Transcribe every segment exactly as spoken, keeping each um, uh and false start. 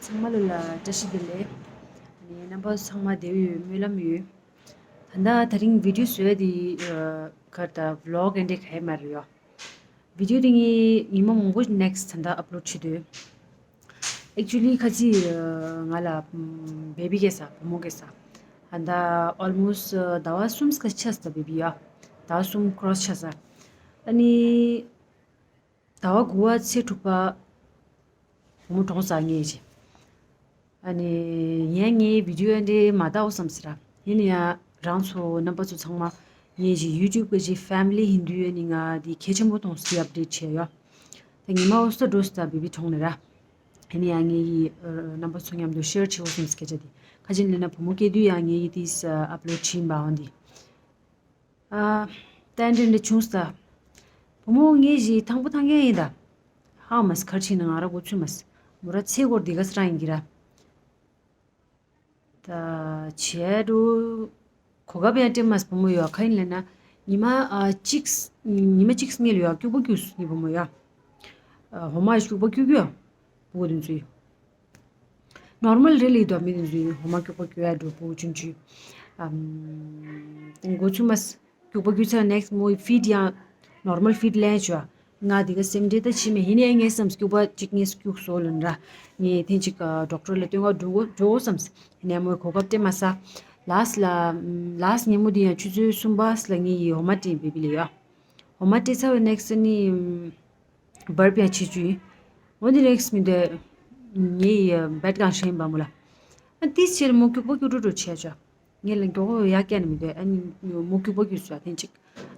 ཚང་མ་ལོ་ལ་བཀྲ་ཤིས་བདེ་ལེགས། ཨ་ནི་རྣམ་པ་ཚང་མ་བདེ་པོ་ཡོད་སྨོན་ལམ་ཡོད། ད་ལྟ་དེ་རིང་བི་ཌིའོ་བཟོས་དེ་གར་ད་བི་ལོག་ཨེ་འདྲ་ག་ཡེ་མ་རེད་ཡོ། བི་ཌིའོ་དེ་ངས་ཉི་མ་མང་པོ་ནེག་སི་ཊི་ད་ལྟ་ཨབ་ལོཌ་བྱེད་དུས། ཨེག་ཅུ་ལི་ཁ་ཅིག་ང་ལ་བེ་བི་སྐྱེས་ས་བུ་མོ་སྐྱེས་ས། ད་ལྟ་ཨོལ་མོ་སི་ཊི་ཟླ་བ་གསུམ་ཙམ་ཆགས་ས་བེ་བི་ཡོ། ཟླ་བ་གསུམ་ཀོ་རོ་སི་ཆགས་ས། ཨ་ནི། ཟླ་བ་དགུ་པ་ཚེས་དྲུག་པ་བུ་མོ་གྲོངས་ས་ངེས་ཀྱི། ཨ་ནི་ཡང་ངས་བི་ཌིའོ་འདི་མ་བལྟའོ་བསམ་ཟེར་ར། ཡིན་ན་ཡང་རང་ཚོ་རྣམ་པ་ཚོ་ཚང་མ་ངེས་ཀྱི་ཡུ་ཊུབ་གི་ཅིག་ཕེ་མི་ལི་ཡིན་དུས་ཨ་ནི་ང་འདི་གལ་ཆེན་པོ་མཐོང་སོང་ཨབ་ཌེཊ་བྱས་ཡོ། ད་ཉི་མ་ཨོ་སི་ཊ་འགྲོ་སོང་ད་བེ་བི་གྲོངས་ནས་ར། ཡིན་ན་ཡང་ངས་ཡི་རྣམ་པ་ཚོ་མཉམ་དུ་ཤེར་བྱེད་འོ་བསམ་སྐད་ཆ་འདི་ཁ་ཅིག་ལས་ན་བུ་མོ་སྐྱེས་དུས་ཡང་ངས་ཡི་དེ་ཨབ་ལོཌ་བྱིན་པའོ་འདི། ཨ། ཏན་ཏན་འདྲ་བྱུང་ས། བུ་མོ་ངའི་གཞི་ཐང་པོ་ཐང་ཡང་ཡིན་ད། ཧ་མ་སི་ཁར་ཕྱིན་ན་ང་ར་གོ་ཚུལ་མ་སི། མོ་ར་ཚེ་སྐོར་འདི་ག་སི་རང་ཡིན་གྱི་ར། ད་བྱས་འགྲོ། གོ་སྐབས་ཡང་སྤྲད་མ་སི་བུ་མོ་ཡོད་ཁ་ཡིན་ལས་ན། ཉི་མ་ཨ་གཅིག་ཉི་མ་གཅིག་སྔོན་ལ་ཡོད་སྐྱུག་པ་སྐྱུག་སི་བུ་མོ་ཡོད། ཨ་ཧོ་མ་སྐྱུག་པ་སྐྱུག་ཡོད། བུ་དེ་ཚོ་ཡོད། ནོར་མལ་རེད་ལེ་དོ་མི་དེ་ཚོའི་ཧོ་མ་སྐྱུག་པ་སྐྱུག་ཡ་འགྲོ་བུ་ཆུང་ཆུང་། ཨམ། འགོ་ཚུགས་མ་སྐྱུག་པ་སྐྱུག་ཚར་ནེག་སི་མོའི་ཕིཌ་ཡང་ནོར་མལ་ཕིཌ་ལེན་བྱོས། ང་དེ་ག་སེམས་ཁྲལ་ད་ཕྱི་མེད་ཡིན་ཡང་ངས་བསམ་སྐྱུག་པ་གཅིག་ངས་སྐྱུག་སོ་ལོན་ར། ངས་ཐེངས་གཅིག་ཌོག་ཊར་ལ་སྟོན་ག་འགྲོ་འགྲོ་བསམ། ཡིན་ཡང་མོའི་གོ་སྐབས་སྤྲད་མ་ས། ལཱ་སི་ལ་ལཱ་སི་ཉིན་མོ་དེ་ཡང་ཆུ་ཚོད་གསུམ་པ་སི་ལ་ངས་ཡི་ཧོ་མ་སྤྲད་བེ་བི་ལེ་ཡ། ཧོ་མ་སྤྲད་ཚར་བའི་ནེག་སི་ནི། བར་པ་ཡང་ཆེ་ཆུ་ཡིན། འོ་འདི་ནེག་སི་མི་འདོད། ངའི་བེད་གང་ཤེས་ཡིན་པ་མོ་ལ། ཨ་ཏིས་ཆེར་མོ་སྐྱུག་པོ་སྐྱུག་འགྲོ་འགྲོ་བྱས་ཆོག་ངས་ལ་མགྱོགས་པོ་ཡག་སྐྱེ་ནི་མི་འདོད་ཨ་ནི་མོ་སྐྱུག་པོ་སྐྱུག་སོ་ཐེངས་གཅིག་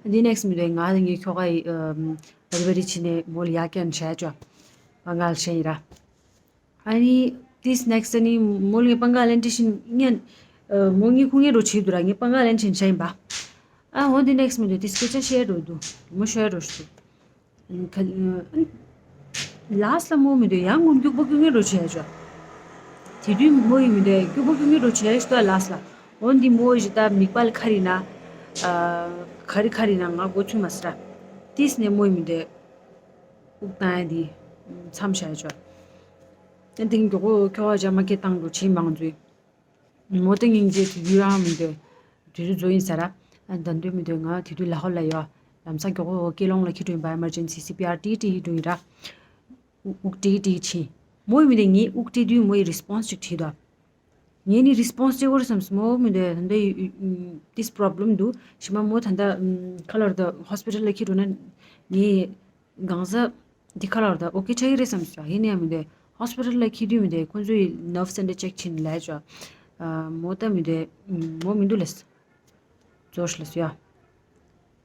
འདི་ནེག་སི་མི་འདོད་ང་ལ་ངའི་ཁྱོ་ག་ཡི་བ་རི་བ་རི་ཕྱི་ནས་མོ་ལ་ཡག་སྐྱེ་ནི་བྱས་ཆོག་ང་ལ་ཤེས་ཡིན་ར། ཨ་ནི་ཏིས་ནེག་སི་ནི་མོ་ལ་ངའི་པང་ག་ལེན་ཏི་ཤིན་ངན། མོ་ངའི་ཁུ་ངའི་འགྲོ་བྱེད་འདུག་ར་ངའི་པང་ག་ལེན་ཕྱིན་བྱས་ཡིན་པ། ཨ་འོ་འདི་ནེག་སི་མི་འདོད་ཏིས་སྐད་ཆ་བཤད་འགྲོ་འདུག་མོ་ཤོད་འགྲོ་ཞུ། ལཱ་སི་ལ་མོ་མི་འདོད་ཡང་ངུ་སྐྱུག་པོ་སྐྱུག་ངེ་འགྲོ་བྱས་ཆོག་དེ་དུས་མོ་ཡི་མི་འདོད་སྐྱུག་པོ་སྐྱུག་ངེ་འགྲོ་བྱས་ཤི་ཏོ་ལཱ་སི་ལ། འོ་འདི་མོ་ཡི་ཞི་ད་མིག་པ་ལ་ཁ་རི་ན། ཁ་རི་ཁ་རི་ན་ང་གོ་ཚུལ་མ་སི་ར། ཏིས་ནས་མོ་ཡི་མི་འདོད། དབུགས་བཏང་ཡ་འདི། མཚམས་བཞག་ཆོག་ཨ་འདི་མགྱོགས་པོ་ཁྱོ་བ་ཅག་མ་སྐད་བཏང་འགྲོ་ཕྱིན་མང་ཚུལ། མོ་ཏི་སྙིང་རྗེ་དུས་དུས་རང་མི་འདོད། དུས་དུས་རྫོ་ཡིན་ས་ར། ཨ་ད་འདོད་མི་འདོད་ང་དུས་དུས་ལ་ཧོ་ལ་ཡོ། ལམ་སང་མགྱོགས་པོ་སྐེ་ལོང་ལ་ཁྱི་འགྲོ་ཡིན་པ་ཨེ་མར་ཇེན་སི་སི་པི་ཨར་ཏི་ཏི་ཡི་འགྲོ་ཡིན་ར། དབུགས་ཏི་ཏི་ཕྱིན། མོ་ཡི་མི་འདོད་ངའི་དབུགས་ཏི་དུས་མོ་ཡི་རི་སི་པོན་སི་ཅིག་བྲིས་དོ། ངས་ནི་རི་སི་པོན་སི་ཅིག་བོར་བསམ་སི་མོ་མི་འདོད་ད་འདོད་ཏིས་པོ་རོབ་ལེམ་འདུག་ཞི་མ་མོ་ད་ད་ཁ་ལོར་ད་ཧོ་སི་པི་ཊལ་ལ་ཁྱི་འགྲོ་ན། ངས། གང་ཟག་འདི་ཁ་ལོར་ད་ཨོ་ཀེ་ཆགས་ཀྱི་རེད་བསམ་སོང་ཡིན་ཡང་མི་འདོད་ཧོ་སི་པི་ཊལ་ལ་ཁྱི་དུས་མི་འདོད་ཁོ་ཚོའི་ནརབ་སེན་ཊར་ཅེག་བྱིན་ལས་ཅོ། མོ་ད་མི་འདོད་མོ་མི་འདུག་ལས། རྫོགས་ལས་ཡ།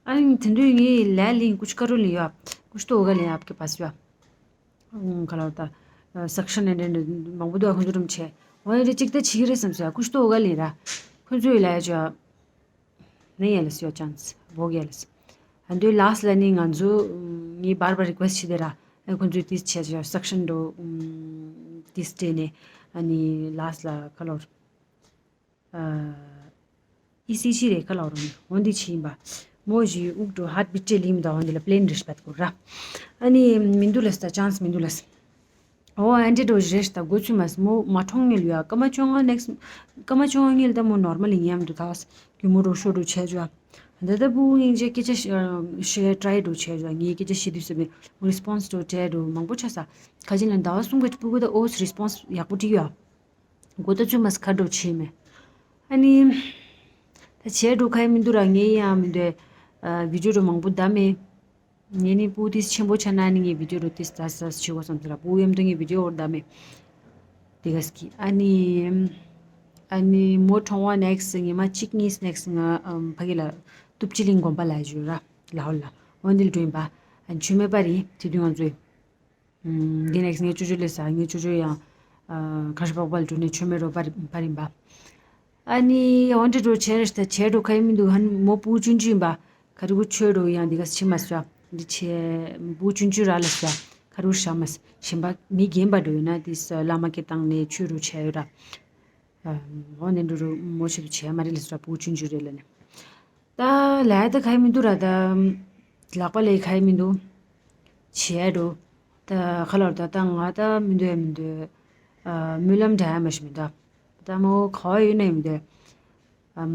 ཨ་ནི་དེ་དུས་ངའི་ལས་ལིང་ཀུ་ཆུ་ཀ་རུ་ལིང་ཡ། ཀུ་ཆུ་ཏོ་འོ་ག་ལིང་ཡ་ཨབ་ཀེ་པ་སི་ཡ། ཁ་ལོར་ད། སེག་ཤན་ཨེ་འདྲ་མང་པོ་འདུག་ཁོ་ཚོ་རུམ་ཆེ། འོ་ཡ་རེ་གཅིག་ད་བྱེད་ཀྱི་རེད་བསམ་སོང་ཡ་ཀུ་ཆུ་ཏོ་འོ་ག་ལིང་ར། ཁོ་ཚོའི་ལས་ཅོ། ནི་ཡ་ལས་ཡོད་ཅན་བོག་ཡ་ལས། ཨ་འདོད་ལཱ་སི་ལ་ནི་ང་ཚོ་ངའི་བར་བར་རི་ཀུ་ཨེ་སི་ཊི་བྱེད་དེ་ར། ཨ་ཁོ་ཚོས་ཏིས་བྱས་ཅོ་སེག་ཤན་འགྲོ། ཏིས་སྤྲད་ནས་ཨ་ནི་ལཱ་སི་ལ་ཁ་ལོར། ཨི་སི་ཇི་རེད་ཁ་ལོར་འོ་འདི་ཕྱིན་པ། མོ་ཞིག་དབུགས་འགྲོ་ཧར་ཊི་བི་ཊི་ལིང་མི་འདུག་འོ་འདི་ལ་པི་ལེན་རེ་ཤི་བད་ཁོ་ར། ཨ་ནི་མི་འདུག་ལས་ད་ཅན་སི་མི་འདུག་ལས། ཨོ་ཨན་ཏི་འགྲོ་རེ་ཤི་ད་གོ་ཚུལ་མ་སི་མོ་མ་གྲོངས་ངེལ་ཡ་སྐར་མ་བཅོ་ལྔ་ནེག་སི་སྐར་མ་བཅོ་ལྔ་ངེལ་ད་མོ་ནོར་མལ་ལི་ཉམས་འདུག་ད་རྒྱུ་མོ་རོ་ཤོ་འགྲོ་བྱས་ཅོ། ད་ད་བུ་སྙིང་རྗེ་སྐད་ཆ་ཤེ་ཊི་རའི་འགྲོ་བྱས་ཅོ་ངའི་སྐད་ཆ་ཤེས་དུས་སེ་བའི་རི་སི་པོན་སི་འགྲོ་བྲལ་འགྲོ་མང་པོ་ཆགས་ས་ཁ་ཅིག་ལ་ཟླ་བ་གསུམ་ག་ཅིག་སྤུ་གུ་ད་ཨོ་རི་སི་པོན་སི་ཡག་པོ་བྲིས་ཡོད། གོ་ད་ཚུལ་མ་སི་ཁ་འགྲོ་བྱས་མེད། ཨ་ནི། ད་བྱས་འགྲོ་ཁ་ཡི་མི་འདུག་ར་ངའི་ཡང་མི་འདོད། བི་ཌིའོ་འགྲོ་མང་པོ་ད་མེད། ངས་ནི་སྤུ་ཏིས་ཆེན་པོ་ཆགས་ན་ནི་ངའི་བི་ཌིའོ་རུ་ཏིས་ཏ་ཏ་ཆེ་བོ་བསམ་ཟེར་ར་སྤུ་ཡམ་དུ་ངའི་བི་ཌིའོ་འོར་ད་མེད། དེ་ག་སྐྱིད་ཨ་ནི། ཨ་ནི་མོ་གྲོངས་བ་ནེག་སི་ཉི་མ་གཅིག་གཉིས་ནེག་སི་ང་ཕ་གི་ལ་ཏུབ་ཅི་ལིང་དགོན་པ་ལ་ཡོད་ར་ལ་ཧོ་ལ་འོན་ཏེ་ལ་འགྲོ་ཡིན་པ། ཨ་ནི་ཆུ་མེད་པ་རེད་དེ་དུས་ང་ཚོས། འདི་ནེག་སི་ངའི་ཅོ་ཅོ་ལས་ས་ངའི་ཅོ་ཅོ་ཡང་། ཁ་ཤས་པག་པ་ལ་འགྲོ་ནས་ཆུ་མེད་རོ་པ་རིམ་པ། ཨ་ནི་འོན་ཏེ་འགྲོ་བྱས་རེ་ཞིག་ད་བྱས་འགྲོ་ཁ་ཡི་མི་འདུག་ཧན་མོ་སྤུ་ཆུང་ཆུང་ཡིན་པ། ཁ་རི་བུ་ཆོས་འགྲོ་ཡང་འདི་ག་ཕྱི་མ་སོ། འདི་ཆེ་སྤུ་ཆུང་ཆུང་ར་ལ་སོ། ཁ་རི་བུ་ཤ་མ་སོ་གཞན་པ་མི་རྒན་པ་འགྲོ་ཡོད་ན་འདི་སོ་བླ་མ་སྐད་བཏང་ནས་ཆོས་འགྲོ་བྱས་ཡོད་ར། འོ་ནས་འགྲོ་རུ་མོ་ཆེ་བུ་བྱས་མ་རེད་ལ་སོ་སྤུ་ཆུང་ཆུང་རེད་ལ་ནས། ད་ལས་ད་ཁ་ཡི་མི་འདུག་ར་ད། ལག་པ་ལས་ཁ་ཡི་མི་འདུག་བྱས་འགྲོ། ད་ཁ་ལོར་ད་ད་ང་ད་མི་འདོད་མི་འདོད། ཨ། སྨོན་ལམ་འདྲ་ཡ་མ་ཞིག་མི་འདུག་ད་མོ་ག་བ་ཡོད་ན་ཡིན་མི་འདུག་ཨམ།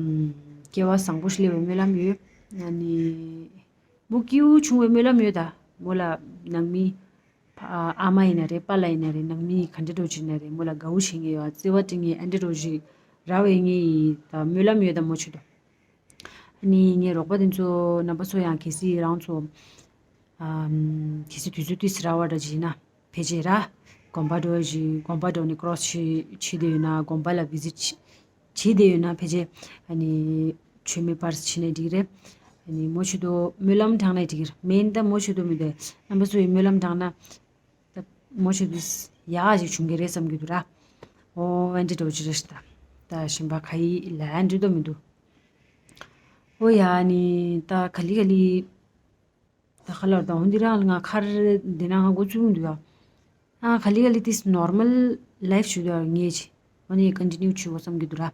སྐྱེ་བ་བཟང་པོ་ཞིག་སླེབས་པའི་སྨོན་ལམ་ཡོད། ཨ་ནི། མོ་སྐྱིད་པོ་བྱུང་བའི་སྨོན་ལམ་ཡོད་ད། མོ་ལ་ནང་མི། ཨ་མ་ཡིན་ན་རེད། པཱ་ལགས་ཡིན་ན་རེད། ནང་མི་ག་འདྲ་འདྲ་བོ་ཅིག་ཡིན་ན་རེད། མོ་ལ་དགའ་བོ་བྱེད་མཁན་ཡོད། བརྩེ་བ་སྤྲད་མཁན་ཨ་འདྲ་འདྲ་བོ་ཅིག་རག་པའི་ངའི་ད་སྨོན་ལམ་ཡོད་ད་མོ་ཆེད་དུ། ཨ་ནི་ངའི་རོགས་པ་དེ་ཚོ་རྣམ་པ་ཚོ་ཡང་གལ་སྲིད་རང་ཚོ། ཨམ། གལ་སྲིད་དུས་ཚོད་ཏོག་ཙམ་རག་པ་འདྲ་ཅིག་ཡིན་ན་ཕལ་ཆེར་ར། དགོན་པ་འགྲོ་ཞིག་དགོན་པ་འགྲོ་ནས་ཀོ་རོ་སི་བྱེད་བྱེད་བསྡད་ཡོད་ན། དགོན་པ་ལ་བི་ཟིཊ་བྱེད་བསྡད་ཡོད་ན་ཕལ་ཆེར་ཨ་ནི་མཆོད་མེ་སྤར་བྱས་ནས་འགྲིག་རེད། ཨ་ནི་མོ་ཆེད་དུ་སྨོན་ལམ་དྲངས་ནས་འགྲིག་རེད། མེན་ད་མོ་ཆེད་དུ་མི་འདུག་རྣམ་པ་ཚོ་ཡིས་སྨོན་ལམ་དྲངས་ན། ད་མོ་ཆེད་དུ་ཡག་ཅིག་བྱུང་གི་རེད་བསམ་གྱི་འདུག་ར། ཨོ་ཨ་འདྲ་འདྲ་བོ་ཅིག་རེད་ཤག་ད་ད་གཞན་པ་ག་ཡི་ལ་ཨ་འདྲ་འདྲ་མི་འདུག་ཨོ་ཡ་ནི་ད་ག་ལེ་ག་ལེ། ད་ག་ལེར་ད་འོ་འདི་རང་ལ་ང་ཁར་འདི་ན་ང་འགོ་བཙུགས་འདུག་ཡ། ཨ་ག་ལེ་ག་ལེ་ཏིས་ནོར་མལ་ལའིཕ་ཞུ་འདུག་ཡ། ངས་ཅི་འོ་ནི་ཀོན་ཊི་ནིའུ་བྱེད་དགོས་བསམ་གྱི་འདུག་ར།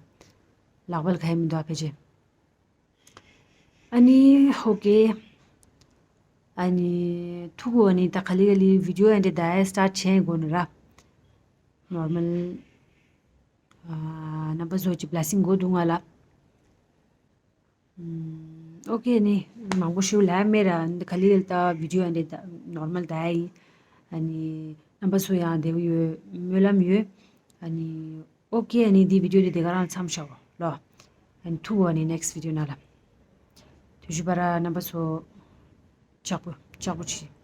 ལག་པ་ལ་ག་ཡི་མི་འདུག་ཨ་ཕལ་ཆེར། ཨ་ནི་ཨོ་ཀེ། ཨ་ནི་ཐུག་གོ། ཨ་ནི་ད་ག་ལེ་ག་ལེ་བི་ཌི་ཡོ་ཨ་འདྲ་ད་ཡ་སི་ཊར་ཊི་བྱེད་དགོས་ནི་ར། ནོར་མལ། ཨ་རྣམ་པ་ཚོ་ཅིག་བི་ལེ་སིང་དགོས་འདུག་ང་ལ། ཨོ་ཀེ་ནི། མང་པོ་ཞུ་ལ་མེད་ར། འདི་ག་ལེ་ལ་ད་བི་ཌི་ཡོ་འདི་ད་ནོར་མལ་ད་ཡི། ཨ་ནི་རྣམ་པ་ཚོ་ཡང་བདེ་པོ་ཡོད། སྨོན་ལམ་ཡོད། ཨ་ནི་ཨོ་ཀེ། ཨ་ནི་འདི་བི་ཌི་ཡོ་འདི་དེ་ག་རང་མཚམས་བཞག་གོ་ལོ། ཨ་ནི་ཐུག་གོ། ཨ་ནི་ནེག་སི་ཊི་བི་ཌི་ཡོ་ནང་ལ། དུས་ཤུ་བར་རྣམ་པ་ཚོ་ལྕགས་པོ་ལྕགས་པོ་བྱེད།